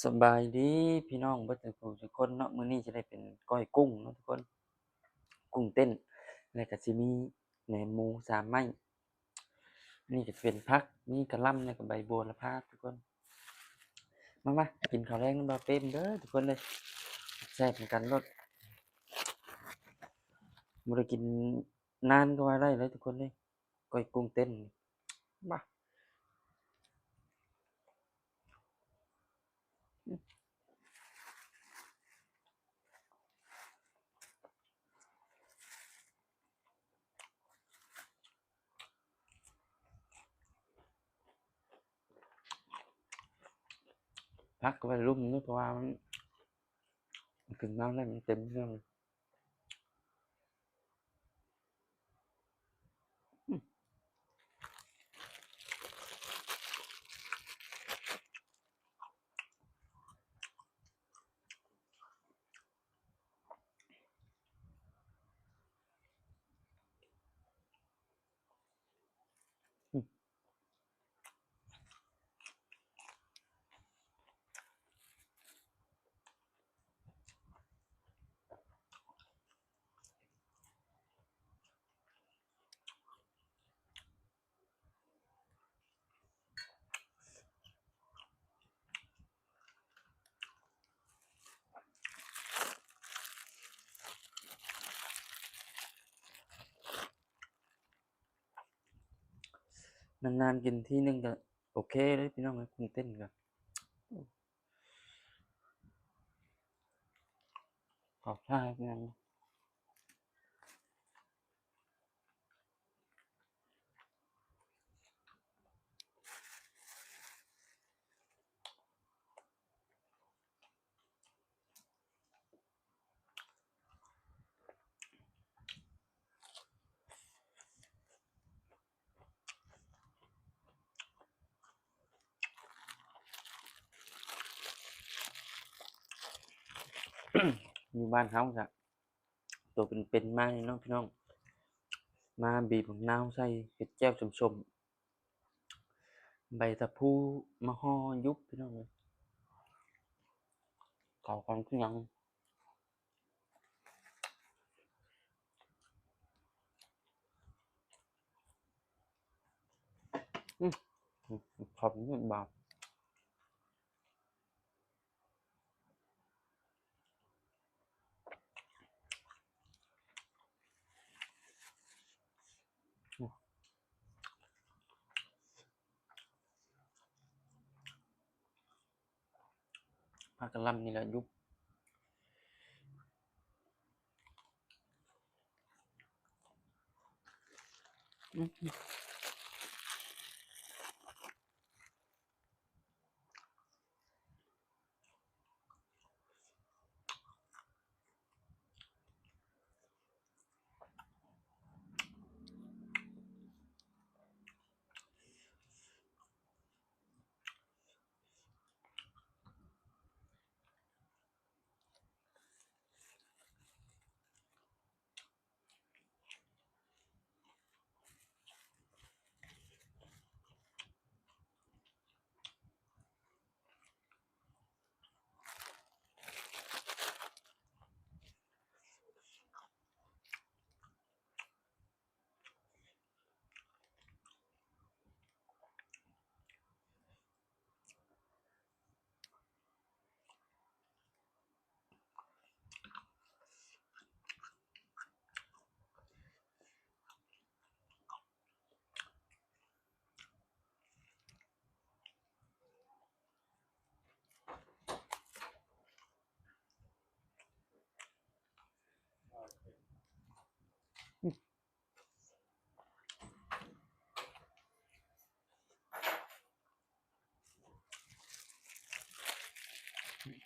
ສະບາຍດີພີ່ນ້ອງເບິດທຸກຜູ້ທຸກຄົນເນາະ, ມື້ນີ້ຈະໄດ້ເປັນກ້ອຍກຸ້ງເນາະທຸກຄົນ, ກຸ້ງເຕັ້ນ ແລະກະຊິມີແໜມໝູສາມໄມ້, ນີ້ກະຈະເປັນຜັກ ມີກະຫຼ່ຳ ແລະກະໃບບົວລະພາທຸກຄົນ. ມາ ມາກິນເຂົ້າແລງນຳບ່າວເປມເດີທຸກຄົນເດີ, ແຊບນຳກັນໂລດ, ບໍ່ໄດ້ກິນນານກໍວ່າໄດ້ເລີຍທຸກຄົນເດີ. ກ້ອຍກຸ້ງເຕັ້ນ ມາ. ພັກໄວ້ລຸ່ມເນາະ ເພາະວ່າມັນ ກິນນ້ຳໄດ້ ມັນເຕັມເຄື່ອງ. ນານໆກິນທີໜຶ່ງກະໂອເຄເລີຍພີ່ນ້ອງເອີຍ, ກຸ້ງເຕັ້ນກະ ເຂົ້າທ່າຄືຫຍັງ. ຢູ່ບ້ານເຮົາກະ ໂຕເປັນໆມານີ້ເນາະພີ່ນ້ອງ, ມາບີບບັກນາວໃສ່ ເຮັດແຈ່ວສົ້ມໆ ໃບຕະພູມາຫໍ່ຍຸບພີ່ນ້ອງເອີຍ, ເຂົ້າກັນຄືຫຍັງ. ອືມ ເຂົ້າກັນຄືຫຍັງ. ພາກັນລຳນີ້ແຫຼະຢູ່.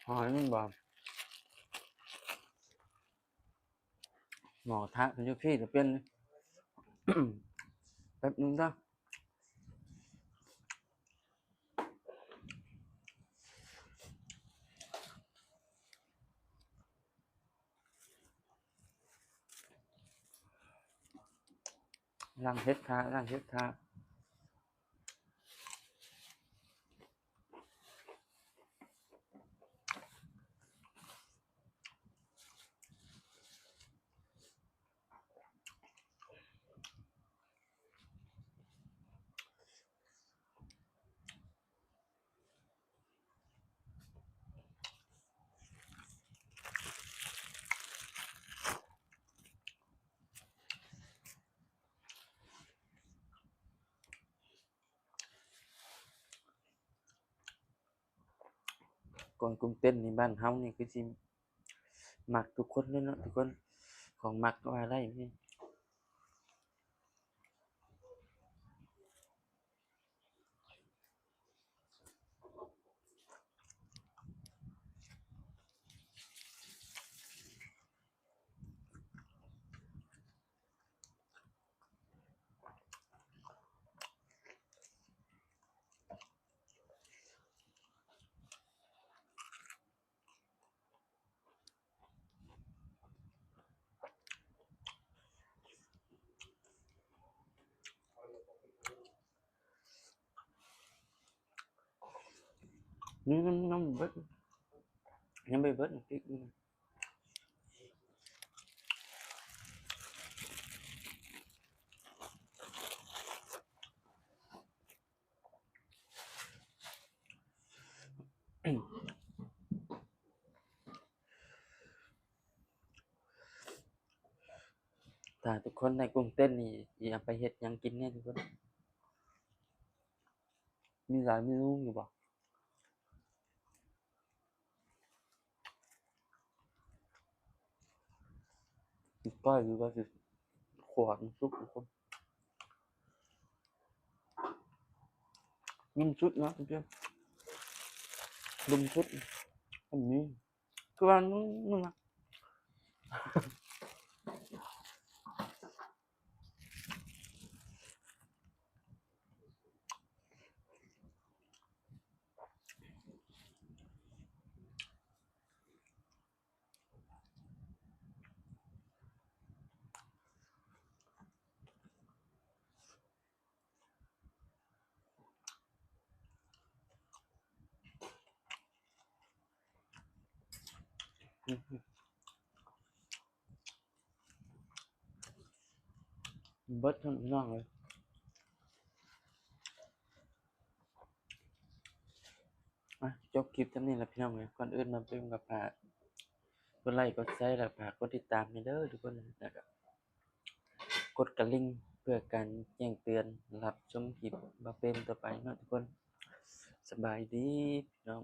ຫອຍມັນບໍ່? ໝໍ້ທະຢູ່ພີ້ກະເປັນ. ແປັບໜຶ່ງເດີ. ລ້າງເຫັດທາ ລ້າງເຫັດທາ. ກ້ອຍກຸ້ງເຕັ້ນນີ້ບ້ານເຮົານີ້ຄືຊິມັກທຸກຄົນເລີຍເນາະທຸກຄົນ ຂອງມັກກໍວ່າໄດ້ນີ້. ນີ້ມັນຍັງບໍ່ເບິດ ຍັງບໍ່ເບິດ ຖ້າທຸກຄົນໄດ້ກຸ້ງເຕັ້ນນີ້ ຊິເອົາໄປເຮັດຫຍັງກິນແດ່ທຸກຄົນ? ມີຫຼາຍເມນູຢູ່ບໍ່? ຊິກ້ອຍ ຫຼືວ່າຊິຂົ້ວໃຫ້ມັນສຸກທຸກຄົນ? ນຸ່ມສຸດເນາະ ນຸ່ມສຸດ ອັນນີ້ຄືວ່ານຸ່ມ ນຸ່ມນະ. ເບິດທັງພີ່ນ້ອງເອີຍ. ອ່ະ ຈົບຄລິບສ່ຳນີ້ລະພີ່ນ້ອງເອີຍ. ກ່ອນອື່ນມາເບິ່ງກໍຝາກກົດໄລກົດແຊ ແລະ ຝາກກົດຕິດຕາມແດ່ເດີທຸກຄົນ ແລ້ວກໍກົດກະລິ່ງເພື່ອການແຈ້ງເຕືອນຮັບຊົມຄລິບບ່າວເປັນຕໍ່ໄປເນາະທຸກຄົນ. ສະບາຍດີພີ່ນ້ອງ.